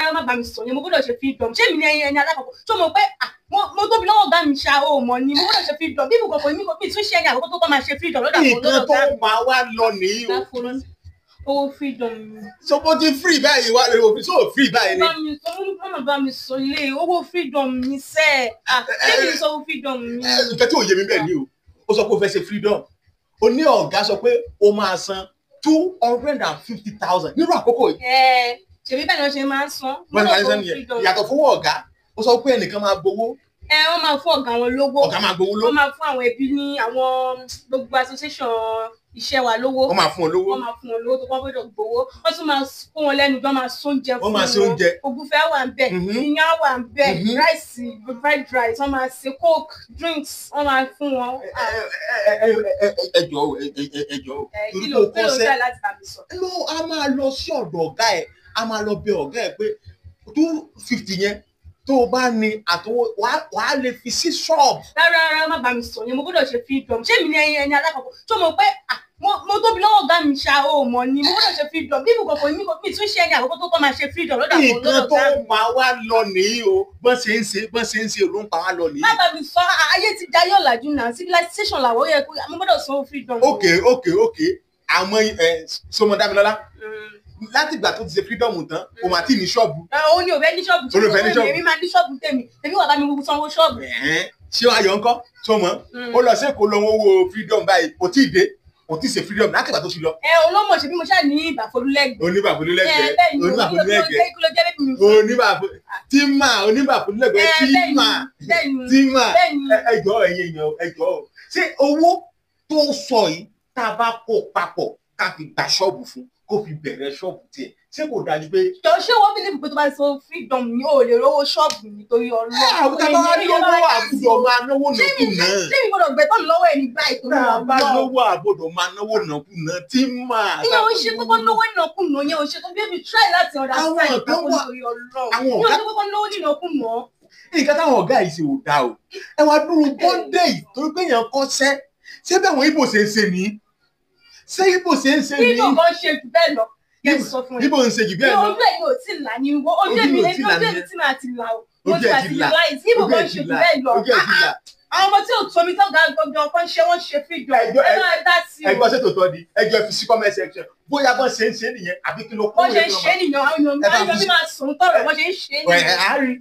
Rárá, má bá mi sọ yẹn, mo gbọ́dọ̀ ṣe freedom. Ṣé mi ní ẹni alákọ̀ọ́kọ́ tó mọ̀ pé mo tóbi lọ́wọ́ ọ̀gá mi ṣá o mọ̀ ni mo gbọ́dọ̀ ṣe freedom. Bí ibùkún mi kò tún ṣe ẹni àkọ́kọ́ tó kọ́ máa ṣe freedom lọ́dọ̀ àwọn Nǹkan tó ọ̀gá mi. pa wá lọ nìyí o. Owó freedom mi. So mo ti free báyìí wá lórí òfin, so free báyìí ni. Bá mi sọ, mo má bá mi sọ ilé owó freedom mi sẹ́ ṣé mi sọ owó freedom mi. Nǹkan tí ò yé mi bẹ́ẹ̀ ni o. Ó sọ pé o fẹ́ ṣe freedom. O ní ọ̀gá sọ pé o máa san 250,000 nírú àkókò yìí. Ṣèbí bẹ́ẹ̀ ni wọ́n ṣe máa ń san. Wọ́n ti máa ń san nìyẹn. Yàtọ̀ fowó ọ̀gá, ó sọ pé ẹnìkan máa gbowó. Wọ́n máa fún ọ̀gá wọn lówó. Ọ̀gá máa gbowó lówó. Wọ́n máa fún àwọn ẹbí ní àwọn gbogbo association iṣẹ́ wa lówó. Wọ́n máa fún wọn lówó. Wọ́n máa fún wọn lówó tó kọ́ gbọ́dọ̀ gbowó. Wọ́n tún máa fún wọn lẹ́nu, wọ́n máa sóúnjẹ fún wọn. Wọ́n máa sóúnjẹ. Ògúnfẹ̀ wà ń bẹ̀, iyán wà ń bẹ̀, ráìsì, fried rice, wọ́n máa ṣe coke, drinks, wọ́n máa fún wọn. Ẹ jọ̀ọ́, ẹ jọ̀ọ́. Kí ló kí ló dá láti bá mi sọ? Ló a máa lọ sí ọ̀dọ̀ ọ̀gá ẹ̀, a máa lọ bẹ̀ ọ̀gá ẹ̀ pé 250 yẹn tó o bá ní àtọwọ́ wàá lè fi sí ṣọ́ọ̀bù. Rárá rárá, má bá mi sọ yẹn, mo gbọ́dọ̀ ṣe freedom. Ṣé mi ní ẹni alákọ̀ọ́kọ́ tó mọ̀ pé mo tóbi lọ́wọ́ ọ̀gá mi ṣá o mọ̀ ni mo gbọ́dọ̀ ṣe freedom. Bí ibùkún mi kò tún ṣe ẹni àkọ́kọ́ tó kọ́ máa ṣe freedom lọ́dọ̀ àwọn Nǹkan tó ọ̀gá mi. pa wá lọ nìyí o, bọ́n ṣe ń ṣe bọ́n ṣe ń ṣe ló ń pa wá lọ nìyí. Má bá mi sọ, ayé ti jayé ọ̀làjú náà, civilization làwọ̀ ó yẹ kó mo gbọ́dọ̀ sanwó freedom. Ok, àmọ́ Sọmọ Dámilọ́lá, láti ìgbà tó ti ṣe freedom tán, o máa tí ní ṣọ́ọ̀bù. Ó ní òfẹ́ ní ṣọ́ọ̀bù. Ó ní òfẹ́ ní ṣọ́ọ̀bù. Èmi máa ní ṣọ́ọ̀bù tèmi, èmi wà bá mi sanwó ṣọ́ọ̀bù. Ṣé Ayọ̀ ńkọ́? Sọmọ ó lọ sí Èkó lọ owó freedom báyìí, kò tí ì dé, kò tí ì ṣe freedom láti ìgbà tó ti lọ. Olómọ ṣe bí mo ṣáà ní ìbàfolúlẹ́gbẹ̀ẹ́. Oníbàfolúlẹ́gbẹ̀ẹ́. Oníbàfolúlẹ́gbẹ̀ẹ́. Tíma. Ẹ jọ̀ọ́ ẹ̀yin èèyàn, ẹ jọ̀ọ́, ṣé owó tó sọ yìí tá a bá kó papọ̀ ká fi gba ṣọ́ọ̀bù fún kó fi bẹ̀rẹ̀ ṣọ́ọ̀bù tiẹ̀, ṣé kò dájú pé. Jọ ṣé wọ́n bí níbi pé tó bá sọ freedom ni o lè rówó ṣọ́ọ̀bù nítorí Ọlọ́run. Àwọn tá a bá lówó àbúdọ̀ máa náwó nàkúnà. Ṣé mi gbọ́dọ̀ gbẹ̀tọ̀ lọ́wọ́ ẹ̀ ní báyìí torí Tá a bá Ọlọ́run. lówó àbúdọ̀ máa náwó nàkúnà tí máa. Ìyẹn ò ṣe kókó náwó nàkúnà, yẹn ò ṣe kókó bíbí try láti understand ìgbàgbọ́ nítorí Ọlọ́run. Ìyẹn ò ṣe kókó náwó nàkúnà. Nǹkan táwọn ọ̀gá yìí ṣe ò dáa o. Ẹ wá dúró bọ́ńdé yìí torí pé èèyàn kọ́ṣẹ́. Ṣé bí àwọn Ìgbò ṣe ń ṣe nìyí? Ṣé Ìgbò ṣe ń ṣe nìyí? Ìgbò kan ṣe jù bẹ́ẹ̀ lọ. Ibo ń ṣe jù bẹ́ẹ̀ lọ. Ojú ẹ̀ yóò tí là ní wọ́n. Ojú èmi ojú èmi tí màá ti là o. Mo ti àti láìsí. Ibo kan ṣe jù bẹ́ẹ̀ lọ. Àwọn ọmọ tí ò tómi tó ga gbọgbọ kan ṣe wọ́n ṣe fídíò. Ẹ máa dá sí o. Ẹgbọ́n ṣètò tọ́ ni ẹjọ́ fi sí comment section. Bóyá bọ́n ṣe ń ṣe nìyẹn àbí kí ló kọ́. Bọ́n ṣe ń ṣe nìyẹn, àwọn èèyàn mi máa sùn tọ̀rọ̀ bọ́n ṣe ń ṣe nìyẹn. Ẹ á rí.